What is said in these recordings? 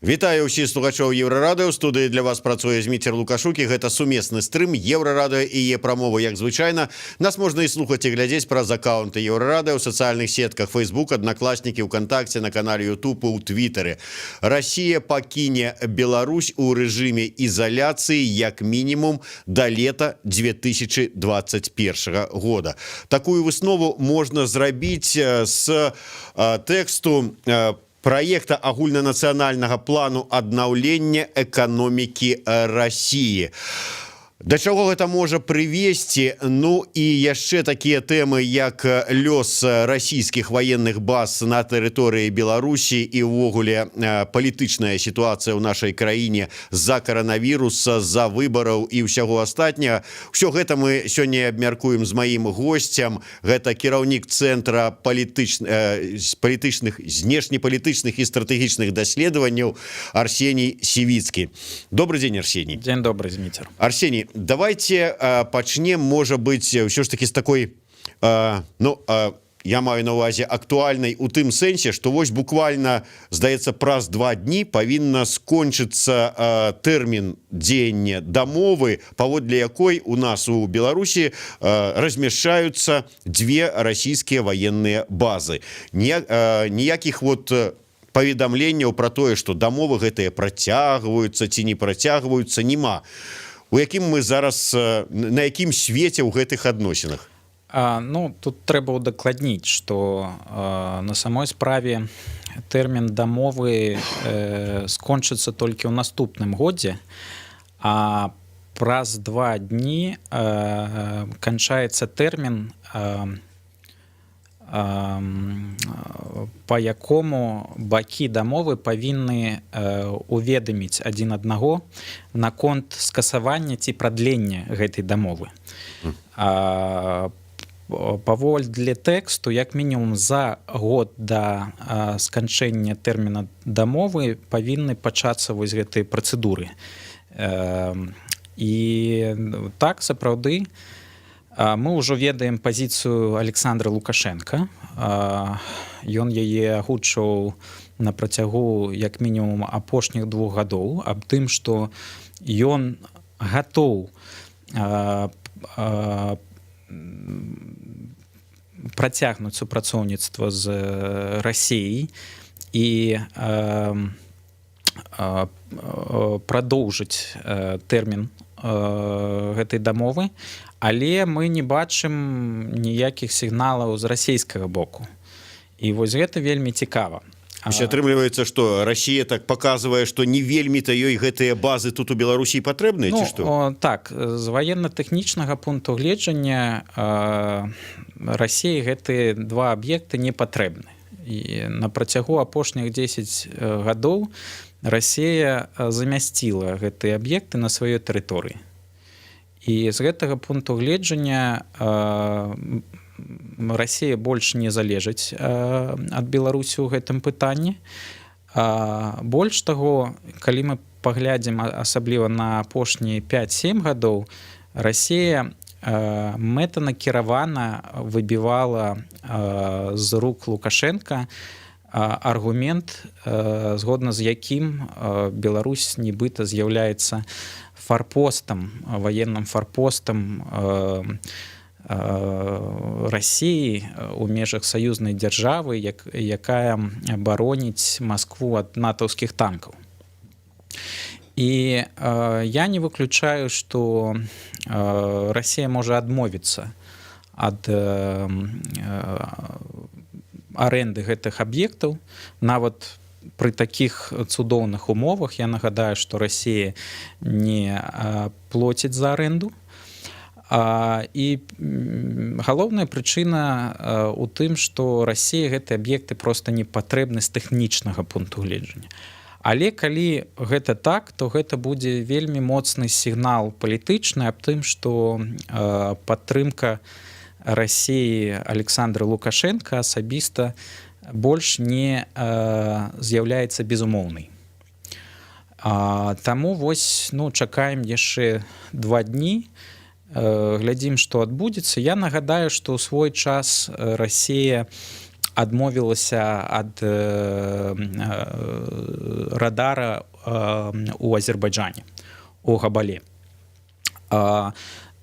Вітаю ўсіх слухачоў Еўрарадыё. Студыі для вас працуе Зміцер Лукашук, і гэта сумесны стрым Еўрарадыё і Е-прамовы. Як звычайна, нас можна і слухаць, і глядзець праз аккаунты Еўрарадыё ў сацыяльных сетках Facebook, Аднакласнікі, УКантакце, на канале YouTube, у Твітары. Расія пакіне Беларусь у рэжыме ізаляцыі як мінімум до лета 2021 года. Такую выснову можна зрабіць з тэксту проекта агульнанацыянальнага плану аднаўлення эканомікі Расіі. Да чаго гэта можа прывесці? Ну і яшчэ такія тэмы, як лёс расійскіх ваенных баз на тэрыторыі Беларусі і ўвогуле палітычная сітуацыя ў нашай краіне з-за каранавіруса, з-за выбараў і ўсяго астатняга. Ўсё гэта мы сёння абмяркуем з маім госцем. Гэта кіраўнік цэнтра палітычных, знешнепалітычных і стратэгічных даследаванняў Арсеній Сівіцкі. Добры дзень, Арсеній. Дзень добры, Зміцер. Арсеній, давайте пачнем, можа быть, ўсё ж таки з такой ну, я маю на увазе актуальнай у тым сэнсе, что вось буквально, здаецца, праз 2 дні павінна скончыцца тэрмін дзеяння дамовы, паводле якой у нас у Беларусі размяшчаюцца дзве расійскія ваенныя базы. Не, ніякіх вот паведамленняў про тое, что дамовы гэтыя працягваюцца ці не працягваюцца, няма. У якім мы зараз, на якім свеце ў гэтых адносінах? Ну, тут трэба ўдакладніць, што на самой справе тэрмін дамовы скончыцца толькі ў наступным годзе, а праз 2 дні канчаецца тэрмін, па якому бакі дамовы павінны уведаміць адзін аднаго наконт скасавання ці прадлення гэтай дамовы. Паводле тэксту, як мінімум за год да сканчэння тэрміна дамовы павінны пачацца вось гэтыя працэдуры. І так, сапраўды, мы ўжо ведаем пазіцыю Александра Лукашенко. Ён яе агучваў на працягу як мінімум апошніх 2 гадоў аб тым, што ён гатоў працягнуць супрацоўніцтва з Расеяй і прадоўжыць тэрмін гэтай дамовы, але мы не бачым ніякіх сігналаў з расійскага боку, і вось гэта вельмі цікава. Атрымліваецца, что Расія так показывае, что не вельмі-то ёй гэтыя базы тут, у Беларусі, патрэбныя. Ну, ці што? Так, з ваенна-тэхнічнага пункту гледжання Расіі гэтыя два аб'екты не патрэбны. І на працягу апошніх 10 гадоў Расія замясціла гэтыя аб'екты на сваёй тэрыторыі. І з гэтага пункту гледжання Расія больш не залежыць ад Беларусі ў гэтым пытанні. Больш таго, калі мы паглядзім асабліва на апошнія 5-7 гадоў, Расія мэтанакіравана выбівала з рук Лукашенко аргумент, згодна з якім Беларусь нібыта з'яўляецца фарпостам, ваенным фарпостам Расіі у межах саюзнай дзяржавы, якая бароніць Маскву ад натаўскіх танкаў. І я не выключаю, што Расія можа адмовіцца ад арэнды гэтых аб'ектаў нават пры такіх цудоўных умовах. Я нагадаю, што Расія не плоціць за арэнду. І галоўная прычына у тым, што Расія гэтыя аб'екты проста не патрэбны з тэхнічнага пункту гледжання. Але калі гэта так, то гэта будзе вельмі моцны сігнал палітычны аб тым, што падтрымка Расіі Александра Лукашенко асабіста больш не з'яўляецца безумоўнай. Таму вось, ну, чакаем яшчэ 2 дні, глядзім, што адбудзецца. Я нагадаю, што ў свой час Расія Адмовілася ад радара у Азербайджане, у Габале.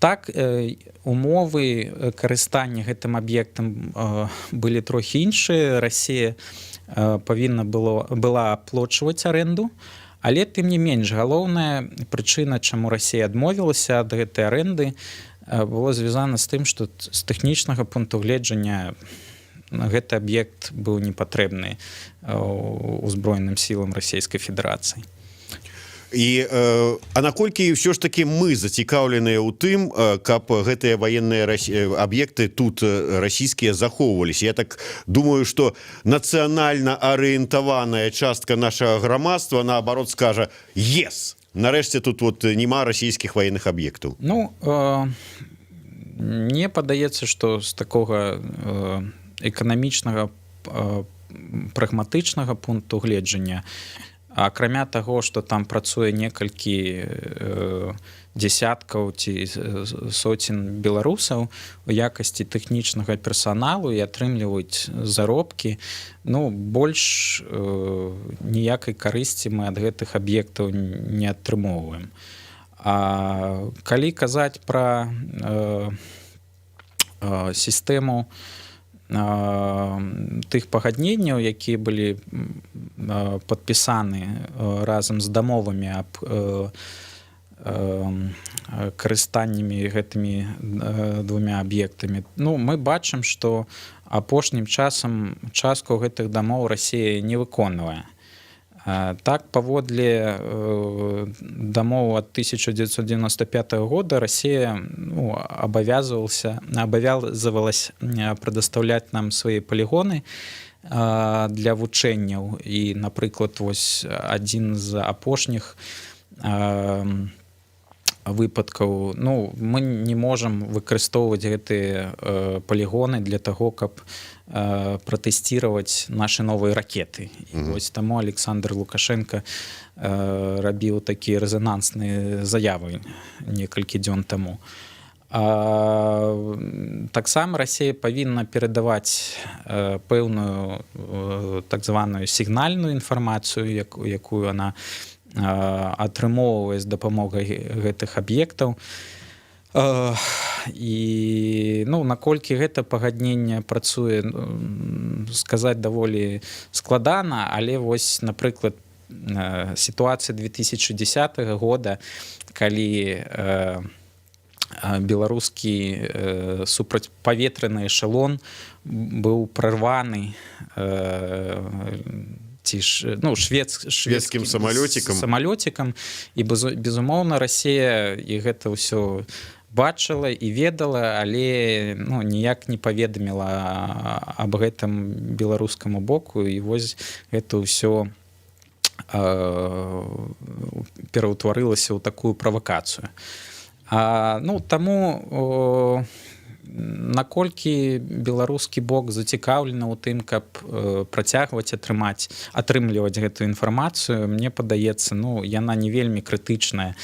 Так, умовы карыстання гэтым аб'ектам былі трохі іншыя. Расія павінна была аплочваць аренду, але тым не менш галоўная прычына, чаму Расія адмовілася ад гэтай аренды, было звязана з тым, што з тэхнічнага пункту гледжання гэты аб'ект быў не патрэбны узброеным сілам Расійскай Федэрацыі. І а наколькі ўсё ж таки мы зацікаўленыя ў тым, каб гэтыя военные аб'екты тут расійскія захоўваліся? Я так думаю, что нацыянальна арыентаваная частка нашага грамадства, наоборот, скажа: «Yes, нарэшце тут вот няма расійскіх военных аб'ектаў». Ну, мне падаецца, что з такога эканамічнага, прагматычнага пункту гледжання, акрамя таго, что там працуе некалькі десяткаў ці соцень беларусаў у якасці тэхнічнага персаналу і атрымліваюць заробкі, ну, больш ніякай карысці мы ад гэтых аб'ектаў не атрымоўваем. А калі казаць пра сістэму тых пагадненняў, якія былі падпісаны разам з дамовамі аб карыстаннямі гэтымі двумя аб'ектамі, ну, мы бачым, што апошнім часам частку гэтых дамоў Расія не выконвае. Так, паводле дамоў ад 1995 года Расія, ну, абавязывалась прадастаўляць нам свае палігоны для вучэнняў. І, напрыклад, вось адзін з апошніх выпадкаў: ну, мы не можам выкарыстоўваць гэтыя палігоны для таго, каб пратэсціраваць нашы новыя ракеты. І вось таму Александр Лукашенко рабіў такія рэзанансныя заявы некалькі дзён таму. Таксама Расія павінна перадаваць пэўную так званую сігнальную інфармацыю, якую она атрымоўвае з дапамогай гэтых аб'ектаў. І, ну, наколькі гэта пагадненне працуе, сказаць даволі складана, але вось, напрыклад, сітуацыя 2010 года, калі беларускі супрацьпаветраны эшалон быў прарваны ці ж, ну, шведскім самалёцікам. Самалёцікам. І безумоўна, Расія і гэта ўсё бачыла і ведала, але, ну, ніяк не паведаміла аб гэтым беларускаму боку, і вось гэта ўсё пераўтварылася ў такую правакацыю. Ну, таму наколькі беларускі бок зацікаўлены ў тым, каб працягваць атрымліваць гэтую інфармацыю, мне падаецца, ну, яна не вельмі крытычная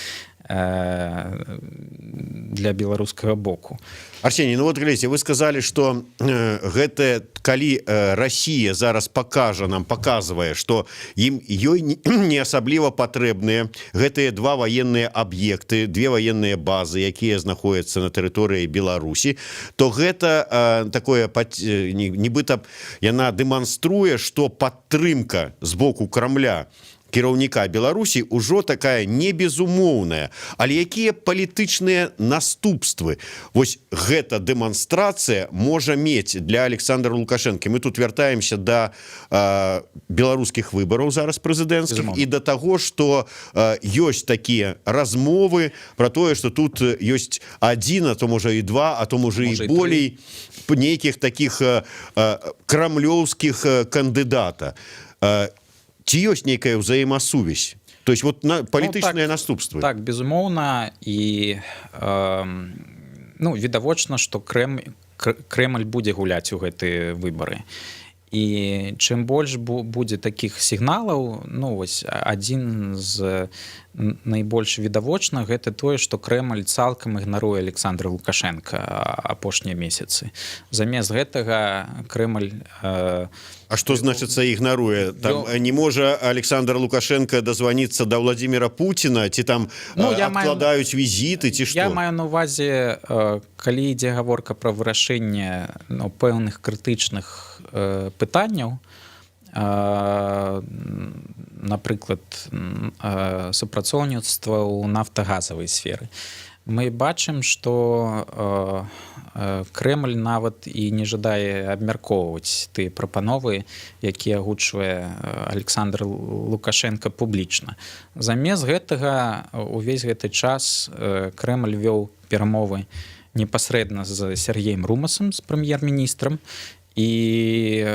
для беларускага боку. Арсений, ну вот глядите, вы сказали, что гэта калі Расія зараз покажа нам, показывае, что ім ёй не асабліва патрэбныя гэтыя два военные аб'екты, две военные базы, якія знаходзяцца на тэрыторыі Беларусі, то гэта такое нібыта яна дэманструе, что падтрымка з боку Крамля кіраўніка Беларусі ўжо такая небезумоўная. Але якія палітычныя наступствы вось гэта дэманстрацыя можа мець для Александра Лукашэнкі? Мы тут вяртаемся до беларускіх выбараў зараз прэзідэнцкіх і до таго, что ёсць такія размовы про тое, что тут ёсць адзін, а то можа і два, а то можа і болей нейкіх таких крамлёўскіх кандыдата. Ці ёсць нейкая ўзаемасувязь, то есть вот на палітычныя, ну, так, наступствы? Так, безумоўна. І ну, відавочна, что Крэмль будзе гуляць у гэтыя выбары. І чым больш будзе такіх сігналаў, ну вось адзін з найбольш відавочна, гэта тое, што Крэмль цалкам ігнаруе Александра Лукашенко апошнія месяцы. Замест гэтага Крэмль А что значится «ігнаруе»? Там не можа Александр Лукашенко дозвониться до Владимира Путина, ці там, ну, я откладаюць візіты, ці что? Я маю на увазе, калі ідзе гаворка пра вырашэнне, ну, пэўных крытычных пытанняў, напрыклад, супрацоўніцтва ў нафтагазавай сферы, мы бачым, что Крэмль нават і не жадае абмяркоўваць тыя прапановы, якія агучвае Александр Лукашенко публічна. Замест гэтага увесь гэты час Крэмль вёў перамовы непасрэдна з Сергеем Румасам, з прэм'ер-міністрам, і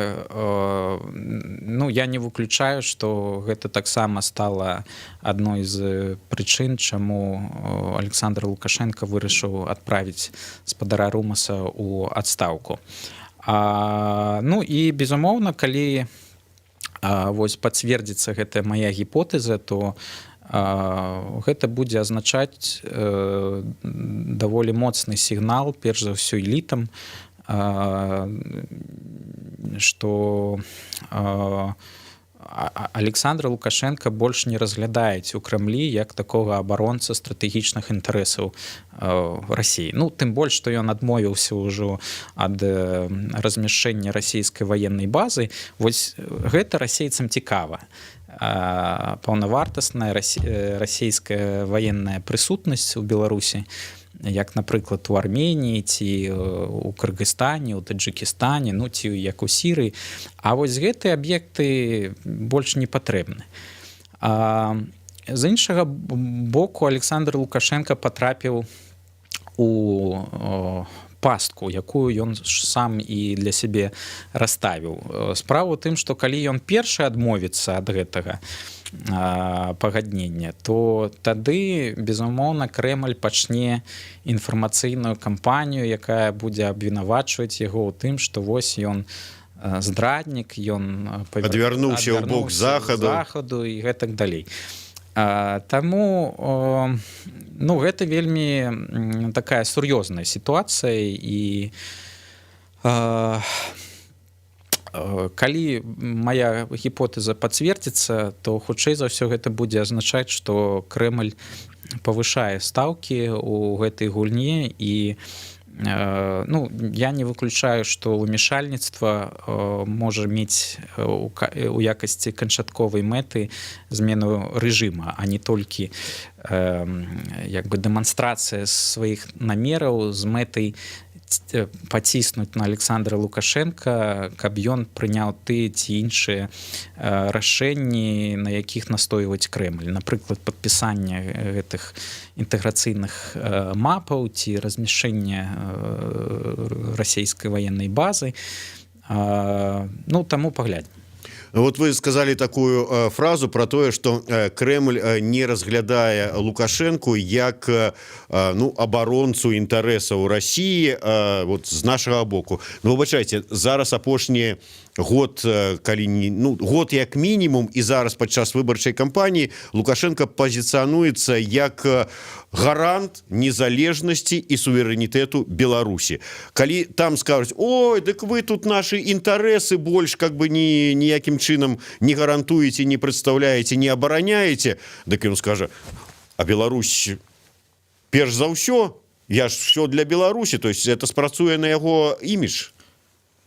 ну, я не выключаю, что гэта таксама стала адной з прычын, чаму Александр Лукашенко вырашыў адправіць спадара Румаса у адстаўку. Ну і, безумоўна, калі вось пацвердзіцца гэтая моя гіпотэза, то гэта будзе азначаць даволі моцны сігнал перш за ўсё элітам, что Александра Лукашенко больш не разглядаюць у Крамлі як такога абаронца стратэгічных інтарэсаў России. Ну, тым больш, што ён адмовіўся ўжо ад размяшчэння расійскай ваеннай базы. Вось гэта расейцам цікава: паўнавартасная расійская ваенная прысутнасць у Беларусі, як, напрыклад, у Арменіі ці у Кыргызстане, у Таджикістане, ну ці як у Сірыі. А вось гэтыя аб'екты больш не патрэбны. З іншага боку, Александр Лукашенко патрапіў у пастку, якую ён сам і для сябе расставіў. Справа тым, што калі ён першы адмовіцца ад гэтага пагаднення, то тады, безумоўна, Крэмль пачне інфармацыйную кампанію, якая будзе абвінавачваць яго ў тым, што вось ён здраднік, ён адвярнуўся ў бок захаду. Захаду і гэтак далей. Таму, ну, гэта вельмі такая сур'ёзная сітуацыя, і калі моя гіпотэза пацвердзіцца, то хутчэй за ўсё гэта будзе азначаць, што Крэмль павышае стаўкі ў гэтай гульні, і ну, я не выключаю, што ўмешальніцтва можа мець у якасці канчатковай мэты змену рэжыма, а не толькі як бы дэманстрацыя сваіх намераў з мэтай паціснуць на Александра Лукашенко, каб ён прыняў тыя ці іншыя рашэнні, на якіх настойваць Крэмль, напрыклад, падпісанне гэтых інтэграцыйных мапаў ці размяшчэнне расійскай ваеннай базы. Ну, таму паглядзім. Вот вы сказали такую фразу про тое, что Кремль не разглядае Лукашенко як ну, абаронцу інтарэсаў России вот з нашага боку. Ну, выбачайце, зараз апошні год, калі не, ну, год як мінімум, і зараз падчас выбарчай кампаніі Лукашенко пазіцыянуецца як гарант незалежнасці і суверэнітэту Беларусі. Калі там скажуць: «Ой, дык вы тут наши інтарэсы больш как бы ні ніякім чынам не гарантуеце, не прадстаўляеце, не абараняеце», дык ён скажа: «А Беларусь перш за ўсё, я ж все для Беларусі». То есть это спрацуе на яго імідж.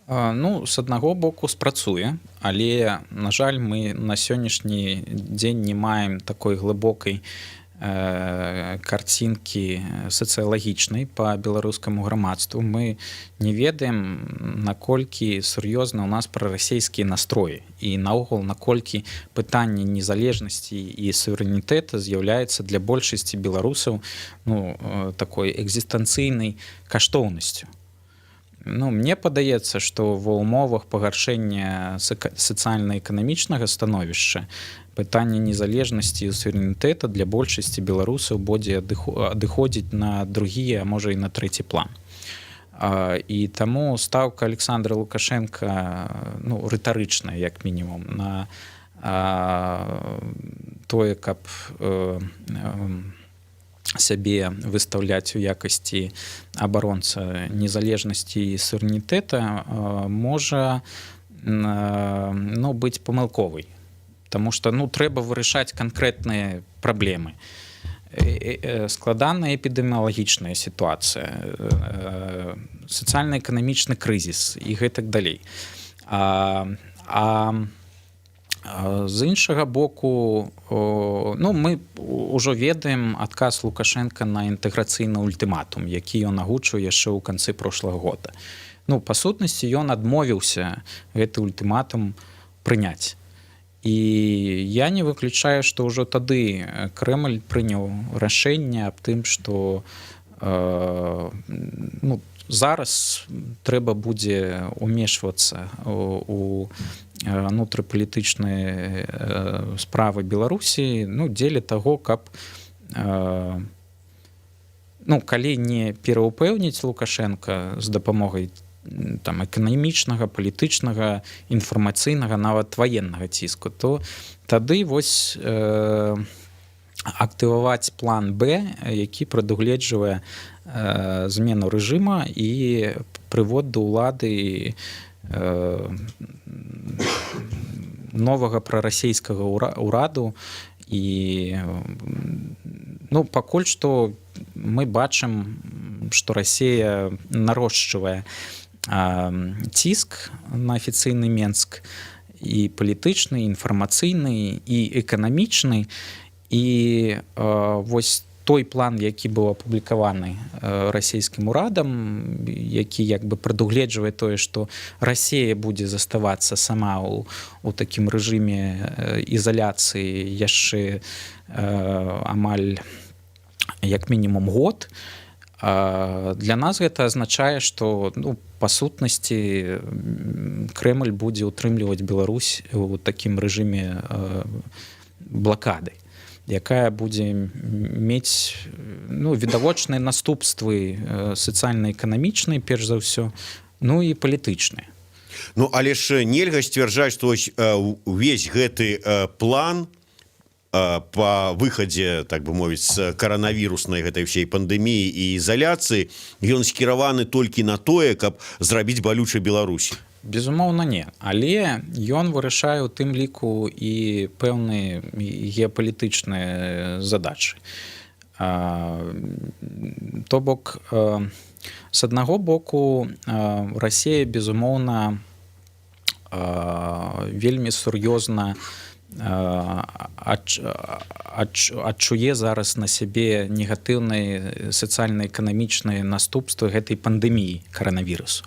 Ну, с аднаго боку, спрацуе, але, на жаль, мы на сённяшні дзень не маем такой глыбокай карцінкі сацыялагічнай по беларускаму грамадству. Мы не ведаем, наколькі сур'ёзна у нас прарасійскія настроі і наогул наколькі пытанне незалежнасці і суверэнітэта з'яўляецца для большасці беларусаў, ну, такой экзістэнцыйнай каштоўнасцю. Ну, мне падаецца, што ва ўмовах пагаршэння сацыяльна-эканамічнага становішча пытанне незалежнасці і суверэнітэта для большасці беларусаў будзе адыходзіць на другі, а можа, і на трэці план. І таму стаўка Александра Лукашенко, ну, рытарычная як мінімум, на тое, каб сябе выстаўляць у якасці абаронца незалежнасці і суверэнітэта, можа, ну, быць памылковай. Таму что, ну, трэба вырашаць канкрэтныя праблемы: складаная эпідэміялагічная сітуацыя, сацыяльна-эканамічны крызіс і гэтак далей. А з іншага боку, ну, мы ўжо ведаем адказ Лукашенко на інтэграцыйны ультыматум, які ён агучыў яшчэ ў канцы прошлого года. Ну, па сутнасці, ён адмовіўся гэты ультыматум прыняць. І я не выключаю, што ўжо тады Крэмль прыняў рашэнне аб тым, што ну, зараз трэба будзе умешвацца у унутрыпалітычныя справы Беларусі, ну, дзеля таго, каб ну, калі не пераўпэўніць Лукашенко з дапамогай там эканамічнага, палітычнага, інфармацыйнага, нават ваеннага ціску, то тады вось актываваць план Б, які прадугледжвае змену рэжыма і прывод да ўлады новага прарасійскага ўраду. І, ну, пакуль што мы бачым, што Расія нарошчвае ціск на афіцыйны Менск, і палітычны, інфармацыйны, і эканамічны. І вось той план, які быў апублікаваны расійскім урадам, які як бы прадугледжвае тое, што Расія будзе заставацца сама у такім рэжыме ізаляцыі яшчэ амаль як мінімум год, для нас гэта азначае, што, ну, па сутнасці Крэмль будзе ўтрымліваць Беларусь у такім рэжыме блакады, якая будзе мець, ну, відавочныя наступствы сацыяльна-эканамічныя перш за ўсё, ну і палітычныя. Ну, але ж нельга сцвярджаць, што увесь гэты план по выхадзе, так бы мовіць, з каранавіруснай гэтай всей пандэміі і ізаляцыі, ён скіраваны толькі на тое, каб зрабіць балюча Беларусі. Безумоўна, не, але ён вырашае у тым ліку і пэўныя геапалітычныя задачы. То бок, з аднаго боку, Расія, безумоўна, вельмі сур'ёзна адчуе зараз на сябе негатыўныя сацыяльна-эканамічныя наступствы гэтай пандэміі каранавірусу.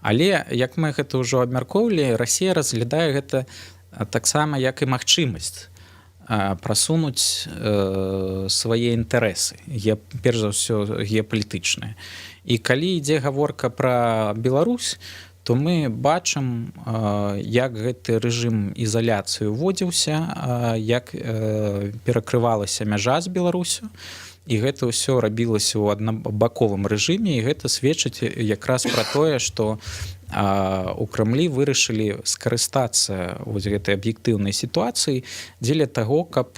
Але, як мы гэта ўжо абмяркоўвалі, Расія разглядае гэта таксама як і магчымасць прасунуць свае інтарэсы, перш за ўсё геапалітычныя. І калі ідзе гаворка пра Беларусь, то мы бачым, як гэты рэжым ізаляцыі уводзіўся, як перакрывалася мяжа з Беларусю, і гэта ўсё рабілася ў аднабаковым рэжыме. І гэта сведчыць якраз пра тое, што у Крамлі вырашылі скарыстацца вось гэтай аб'ектыўнай сітуацыі дзеля таго, каб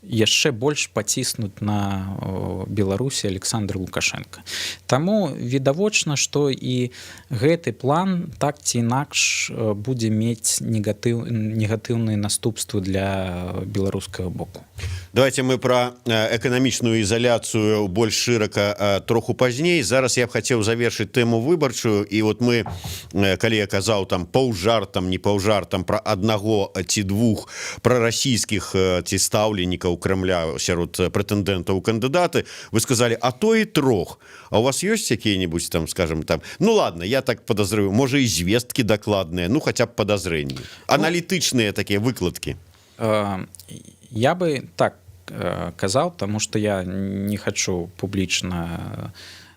яшчэ больш паціснуць на Беларусі Александр Лукашенко. Таму відавочна, што і гэты план так ці інакш будзе мець негатыўныя наступствы для беларускага боку. Давайте мы про эканамічную ізаляцыю больш шырака троху пазней. Зараз я б хацеў завершыць тэму выбарчую. І вот мы, калі я казаў там паўжартам, не паўжартам, про аднаго ці двух прарасійскіх ці стаўленнікаў Крамля сярод прэтэндэнтаў у кандыдаты, вы сказали: «А то и трох». А у вас есть какие-нибудь там, скажем, там, ну ладно, я так подозреваю, можа, і звесткі дакладныя, ну, хотя б подозрения, аналітычныя такія выкладки? Я бы так казаў, тому что я не хочу публічна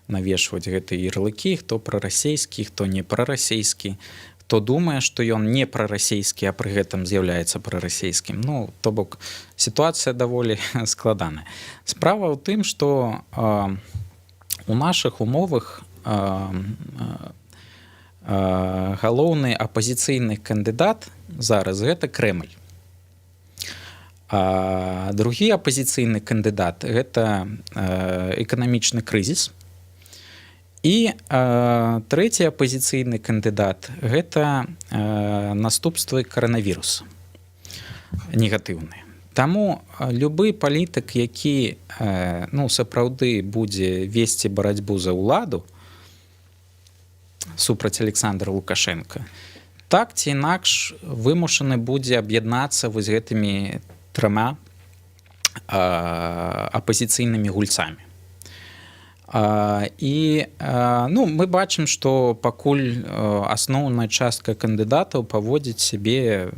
навешваць гэтыя ярлыкі, хто прарасійскі, хто не прарасійскі. То думае, што ён не прарасійскі, а пры гэтым з'яўляецца прарасійскім. Ну, то бок сітуацыя даволі складаная. Справа ў тым, што у нашых умовах галоўны апазіцыйны кандыдат зараз — гэта Крэмль. А другі апазіцыйны кандыдат — гэта эканамічны крызіс. І трэці апазіцыйны кандыдат — гэта наступствы каранавіруса негатыўныя. Таму любы палітык, які ну, сапраўды будзе весці барацьбу за ўладу супраць Александра Лукашенко, так ці інакш вымушаны будзе аб'яднацца вось гэтымі трыма апазіцыйнымі гульцамі. І, ну, мы бачым, што пакуль асноўная частка кандыдатаў паводзіць сябе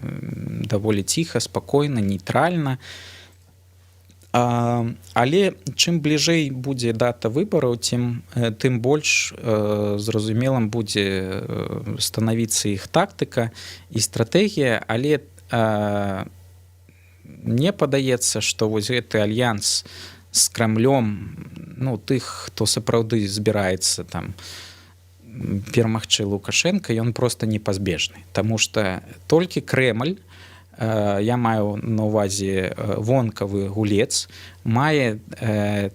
даволі ціха, спакойна, нейтральна. Але чым бліжэй будзе дата выбараў, тым больш зразумелым будзе станавіцца іх тактыка і стратэгія. Але мне падаецца, што вось гэты альянс з Крамлём, ну, тых, хто сапраўды збіраецца там перамагчы Лукашенко, ён просто непазбежны. Таму что толькі Крэмль, я маю на увазе вонкавы гулец, мае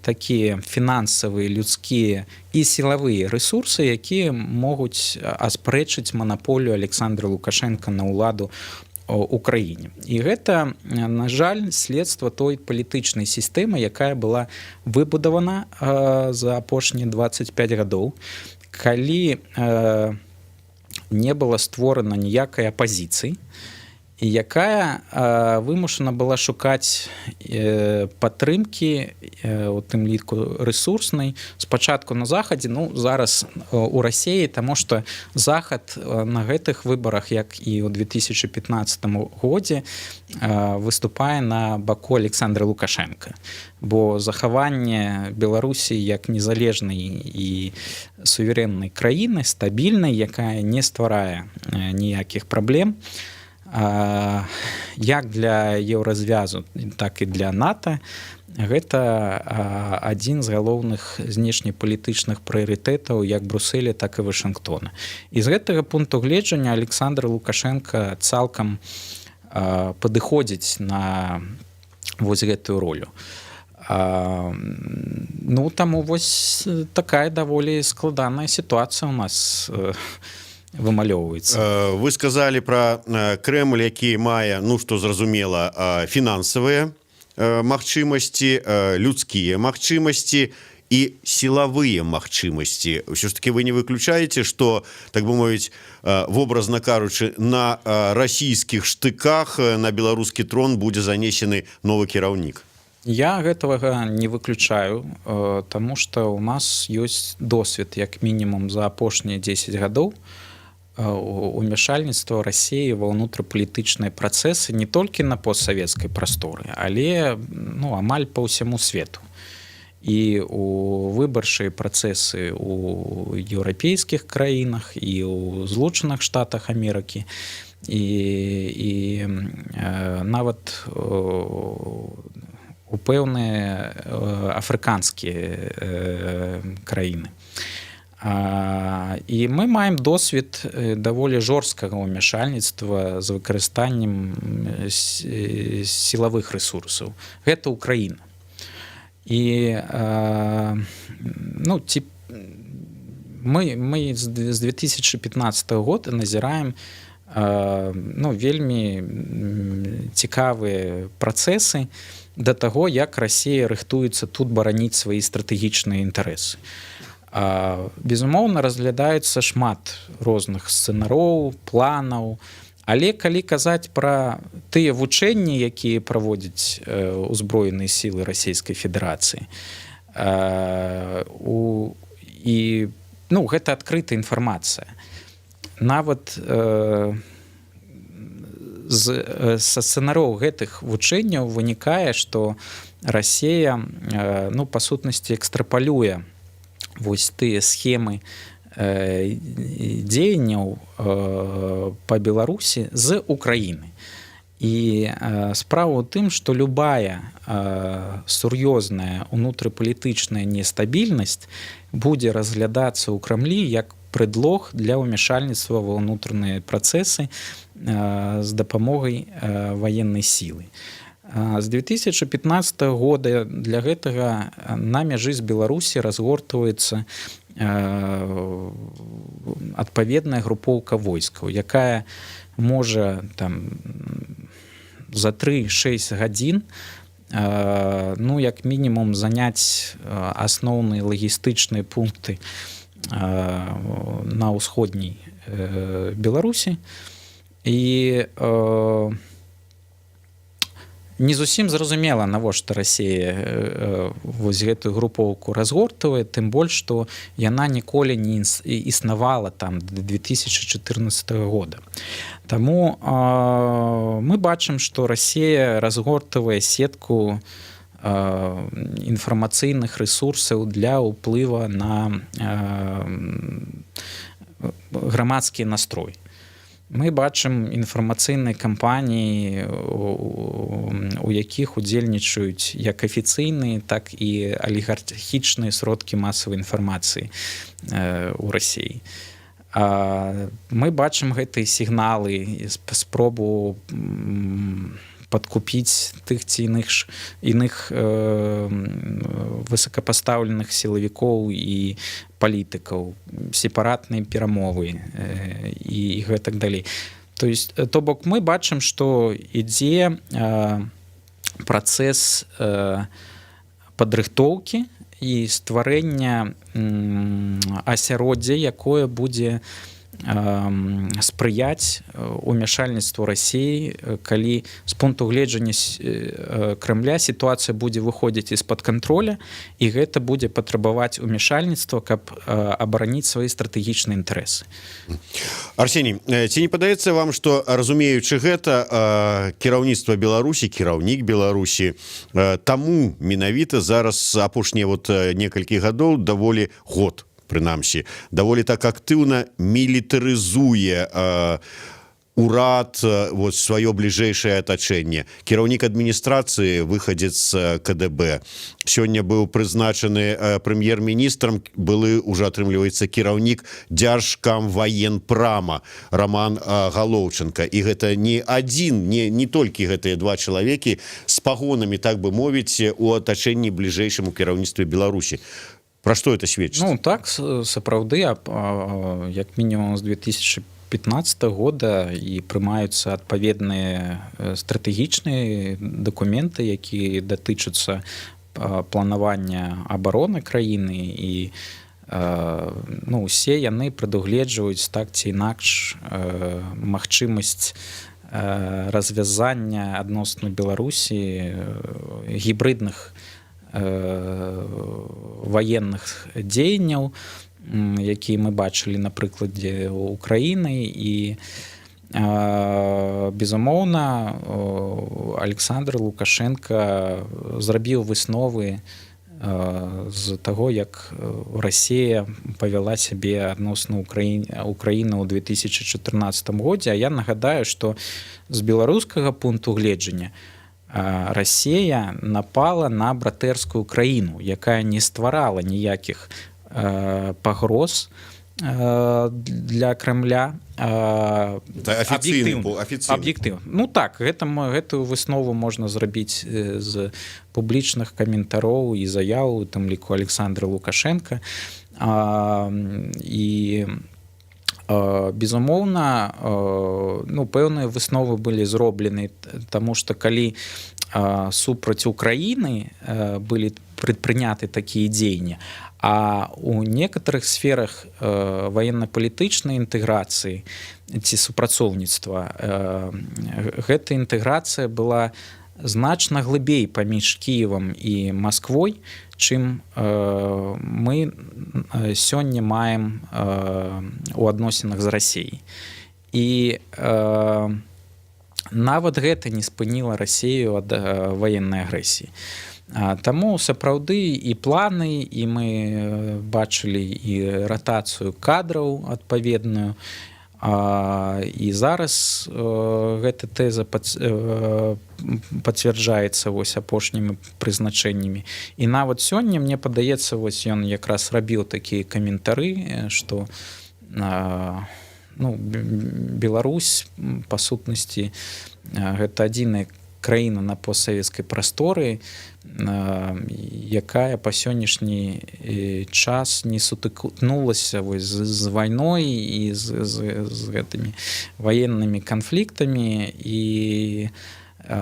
такія фінансавыя, людскія і сілавыя ресурсы, якія могуць аспрэчыць манаполію Александра Лукашенко на ўладу у краіне. І гэта, на жаль, следства той палітычнай сістэмы, якая была выбудавана за апошнія 25 гадоў, калі не было створана ніякай апазіцыі і якая вымушана была шукаць падтрымкі, у тым ліку рэсурснай, спачатку на Захадзе, ну, зараз у Расеі, таму что Захад на гэтых выбарах, як і ў 2015 годзе, выступае на баку Александра Лукашенко, бо захаванне Беларусі як незалежнай і суверэннай краіны, стабільнай, якая не стварае ніякіх праблем як для Еўразвязу, так і для НАТО, гэта адзін з галоўных знешнепалітычных прыярытэтаў як Бруселя, так і Вашынгтона. І з гэтага пункту гледжання Александр Лукашенко цалкам падыходзіць на вось гэтую ролю. Ну, таму вось такая даволі складаная сітуацыя у нас вымалёўваецца. Вы сказали про Крэмль, які мае, ну, что зразумела, фінансавыя магчымасці, людскія магчымасці і сілавыя магчымасці. Ўсё ж таки вы не выключаеце, что, так бы мовіць, вобразна кажучы, на расійскіх штыках на беларускі трон будзе занесены новы кіраўнік? Я гэтага не выключаю, таму что у нас ёсць досвед як мінімум за апошнія 10 гадоў умяшальніцтва Расеі ва ўнутрапалітычныя працэсы не толькі на постсавецкай прасторы, але, ну, амаль па ўсяму свету, і у выбарчыя працэсы у еўрапейскіх краінах, і ў Злучаных Штатах Амерыкі, і нават у пэўныя афрыканскія краіны. І мы маем досвед даволі жорсткага ўмяшальніцтва з выкарыстаннем сілавых рэсурсаў. Гэта Украіна. І, ну, ці, мы з 2015 года назіраем, ну, вельмі цікавыя працэсы да таго, як Расія рыхтуецца тут бараніць свае стратэгічныя інтарэсы. Безумоўна, разглядаюцца шмат розных сцэнароў, планаў, але калі казаць пра тыя вучэнні, якія праводзяць узброеныя сілы Расійскай Федэрацыі, і, ну, гэта адкрытая інфармацыя, нават са сцэнароў гэтых вучэнняў вынікае, што Расія, ну, па сутнасці, экстрапалюе вось тыя схемы. дзеянняў па Беларусі з Украіны. І справа ў тым, што любая сур'ёзная унутрыпалітычная нестабільнасць будзе разглядацца ў Крамлі як предлог для ўмяшальніцтва ва ўнутраныя працэсы з дапамогай ваеннай сілы. З 2015 года для гэтага на мяжы з Беларусі разгортваецца адпаведная групоўка войскаў, якая можа там за 3-6 гадзін, ну, як мінімум заняць асноўныя лагістычныя пункты на ўсходняй Беларусі. І не зусім зразумела, навошта Расія вось гэтую групоўку разгортвае, тым больш што яна ніколі не існавала там 2014 года. Таму мы бачым, што Расія разгортвае сетку інфармацыйных рэсурсаў для ўплыва на грамадскі настрой. Мы бачым інфармацыйныя кампаніі, у якіх удзельнічаюць як афіцыйныя, так і алігархічныя сродкі масавай інфармацыі у Расіі. Мы бачым гэтыя сігналы, спробу падкупіць тых ці іных высокапастаўленых сілавікоў і палітыкаў, сепаратныя перамовы і гэтак далей. То есть, то бок мы бачым, што ідзе працэс падрыхтоўкі і стварэння асяроддзя, якое будзе спрыяць умяшальніцтву Расіі, калі з пункту гледжання Крамля сітуацыя будзе выходзіць из-под контроля, і гэта будзе патрабаваць умяшальніцтва, каб абараніць свае стратэгічныя інтарэсы. Арсений, ці не падаецца вам, что, разумеючы гэта, кіраўніцтва Беларусі, кіраўнік Беларусі таму менавіта зараз, апошнія вот некалькі гадоў, даволі год прынамсі, даволі так актыўна мілітарызуе урад, вот сваё бліжэйшае атачэнне? Кіраўнік адміністрацыі — выхадзец КДБ, сёння быў прызначаны прэм'ер-міністрам былы уже, атрымліваецца, кіраўнік Дзяржкамваенпрама Роман Галоўчанка. І гэта не адзін, не толькі гэтыя два чалавекі з пагонамі, так бы мовіць, у атачэнні бліжэйшым у кіраўніцтве Беларусі. Про что это сведчыць? Ну так, сапраўды, як мінімум з 2015 года і прымаюцца адпаведныя стратэгічныя дакументы, якія датычацца планавання абароны краіны, і, ну, усе яны прадугледжваюць так ці інакш магчымасць развязання адносна Беларусі гібрыдных ваенных дзеянняў, якія мы бачылі на прыкладзе Украіны. І, безумоўна, Александр Лукашенко зрабіў высновы з таго, як Расія павяла сябе адносна Украіны ў 2014 годзе. А я нагадаю, што з беларускага пункту гледжання Расія напала на братэрскую краіну, якая не стварала ніякіх пагроз для Крамля. Аб'ектыў, ну так, гэта гэтую выснову можна зрабіць з публічных каментароў і заяў, там ліку Александра Лукашенко. І, безумоўна, ну, пэўныя высновы былі зроблены, таму што калі супраць Украіны былі прадпрыняты такія дзеянні, а у некаторых сферах военно-палітычнай інтэграцыі ці супрацоўніцтва гэта інтэграцыя была значна глыбей паміж Кіевам і Масквой, чым мы сёння маем у адносінах з Расіяй. І Нават гэта не спыніла Расею ад ваеннай агрэсіі. Таму сапраўды і планы, і мы бачылі і ратацыю кадраў адпаведную, і зараз гэта тэза пацвярджаецца вось апошнімі прызначэннямі. І нават сёння, мне падаецца, вось ён якраз рабіў такія каментары, што ну, Беларусь па сутнасці гэта адзіная краіна на постсавецкай прасторы, якая па сённяшні час не сутыкнулася вось з вайной і з гэтымі ваеннымі канфліктамі. І,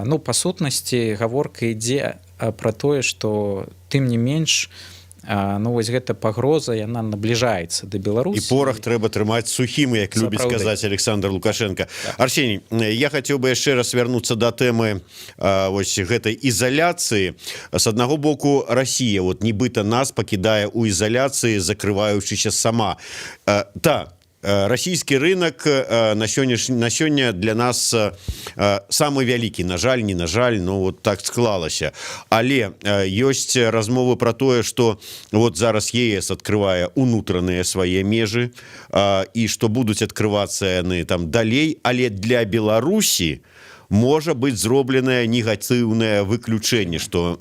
ну, па сутнасці гаворка ідзе пра тое, што тым не менш, ну, вось гэта пагроза, яна набліжаецца да Беларусі. І порах трэба трымаць сухім, як любіць сказаць Александр Лукашенко. Так. Арсений, я хотел бы яшчэ раз вярнуцца до тэмы вось гэтай ізаляцыі. С аднаго боку, Россия вот нібыта нас пакідае у ізаляцыі, закрываючыся сама. Та расійскі рынок на сёння для нас самы вялікі, на жаль, не на жаль, но вот так склалася. Але ёсць размовы про тое, что вот зараз ЕС открывае унутраныя свае межы і что будуць открываться яны там далей, але для Беларусі можа быть зробленае негатыўнае выключэнне, что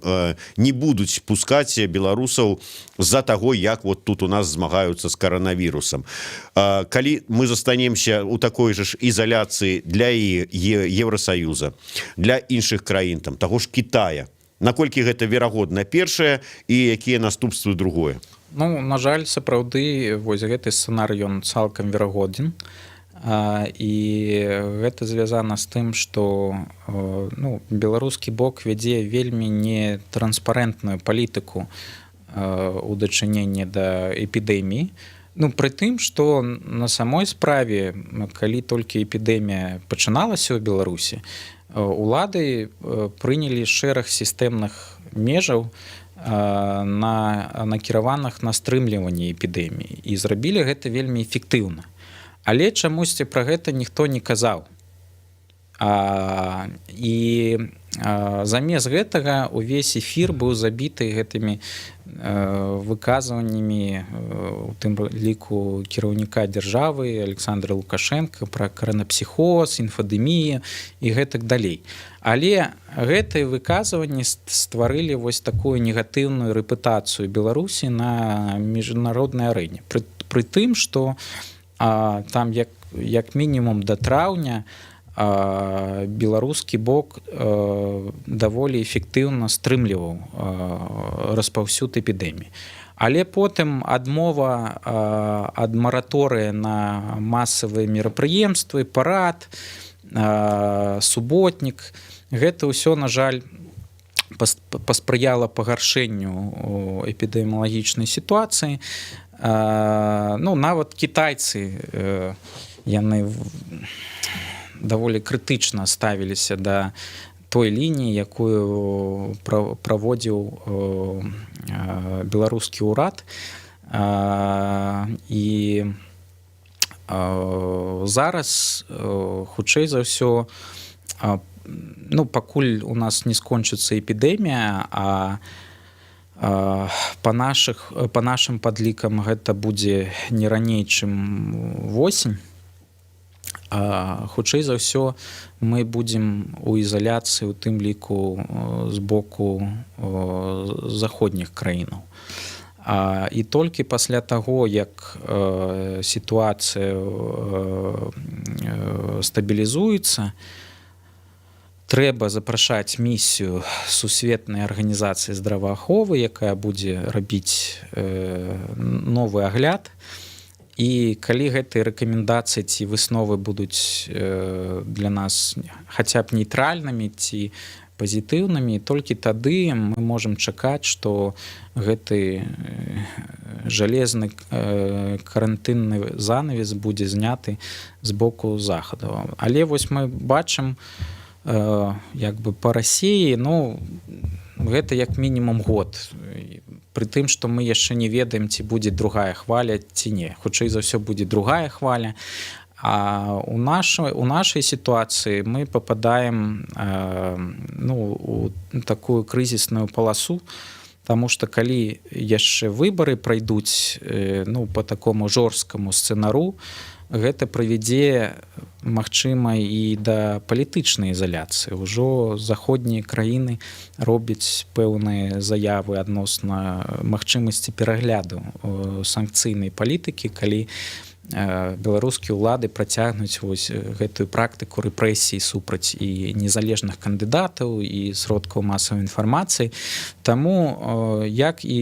не будуць пускаць беларусаў з-за таго, як вот тут у нас змагаюцца з каранавірусам. Калі мы застанемся у такой же ж ізаляцыі для і Евросоюза, для іншых краін, там таго ж Китая, наколькі гэта верагодна, першае, і якія наступствы, другое? Ну, на жаль, сапраўды вось гэты сцэнар, ён цалкам верагодзін. І гэта звязана з тым, што, ну, беларускі бок вядзе вельмі нетранспарэнтную палітыку у дачыненні да эпідэміі. Ну, пры тым, што на самой справе, калі толькі эпідэмія пачыналася ў Беларусі, улады прынялі шэраг сістэмных межаў, на накіраваных на стрымліванне эпідэміі, і зрабілі гэта вельмі эфектыўна. Але чамусьці пра гэта ніхто не казаў. І замест гэтага увесь эфір быў забіты гэтымі выказваннямі, у тым ліку кіраўніка дзяржавы Александра Лукашенко, пра каранапсіхоз, інфадэмію і гэтак далей. Але гэтыя выказванні стварылі вось такую негатыўную рэпутацыю Беларусі на міжнароднай арэне, пры тым, што там як мінімум да траўня беларускі бок даволі эфектыўна стрымліваў распаўсюд эпідэміі. Але потым адмова ад мараторыя на масавыя мерапрыемствы, парад, суботнік, гэта ўсё, на жаль, паспрыяла пагаршэнню эпідэміялагічнай сітуацыі. Ну, нават кітайцы, яны даволі крытычна ставіліся да той лініі, якую праводзіў беларускі ўрад. І зараз, хутчэй за ўсё, ну, пакуль у нас не скончыцца эпідэмія, а по нашим падлікам гэта будзе не раней, чым восень, хутчэй за ўсё, мы будзем у ізаляцыі, у тым ліку з боку заходніх краінаў. І толькі пасля таго, як сітуацыя стабілізуецца, трэба запрашаць місію Сусветнай арганізацыі здравааховы, якая будзе рабіць новы агляд. І калі гэтыя рэкамендацыі ці высновы будуць для нас хаця б нейтральнымі ці пазітыўнымі, толькі тады мы можам чакаць, што гэты жалезны карантынны занавес будзе зняты з боку захаду. Але вось мы бачым, як бы по Расіі, ну, гэта як мінімум год, пры тым, што мы яшчэ не ведаем, ці будзе другая хваля, ці не. Хутчэй за ўсё, будзе другая хваля. А у нашай сітуацыі мы попадаем ну, у такую крызісную паласу, потому что калі яшчэ выбары пройдуць ну, по такому жорсткаму сцэнару, гэта прывядзе, магчыма, і да палітычнай ізаляцыі. Ўжо заходнія краіны робяць пэўныя заявы адносна магчымасці перагляду санкцыйнай палітыкі, калі беларускія ўлады працягнуць вось гэтую практыку рэпрэсій супраць і незалежных кандыдатаў, і сродкаў масавай інфармацыі. Таму, як і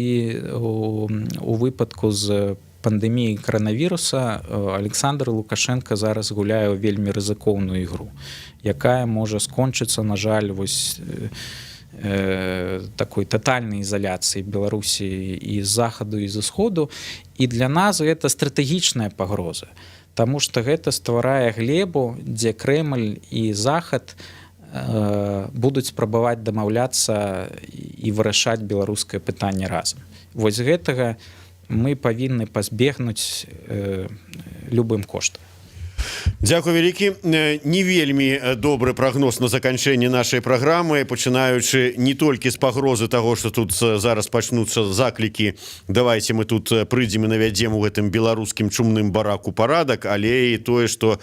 у выпадку з пандэміяй каранавіруса, Аляксандр Лукашэнка зараз гуляе ў вельмі рызыкоўную ігру, якая можа скончыцца, на жаль, вось такой тотальнай ізаляцыі Беларусі і з захаду, і з усходу. І для нас гэта стратэгічная пагроза, таму что гэта стварае глебу, дзе Крэмль і Захад будуць спрабаваць дамаўляцца і вырашаць беларускае пытанне разам. Вось гэтага мы павінны пазбегнуць любым коштам. Дзякуй вялікі. Не вельмі добры прагноз на заканчэнне нашай праграмы, пачынаючы не толькі з пагрозы того, что тут зараз пачнуцца заклікі: «Давайте мы тут прыйдзем і навядзем у гэтым беларускім чумным бараку парадак», але і тое, что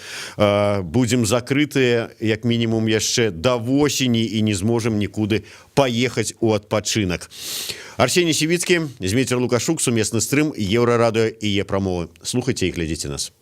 будзем закрытыя як мінімум яшчэ да восені і не зможам нікуды паехаць у адпачынак. Арсений Сівіцкі, Зміцер Лукашук, сумесны стрым Еўрарадыё і Е-прамовы. Слухайте і глядзіце нас.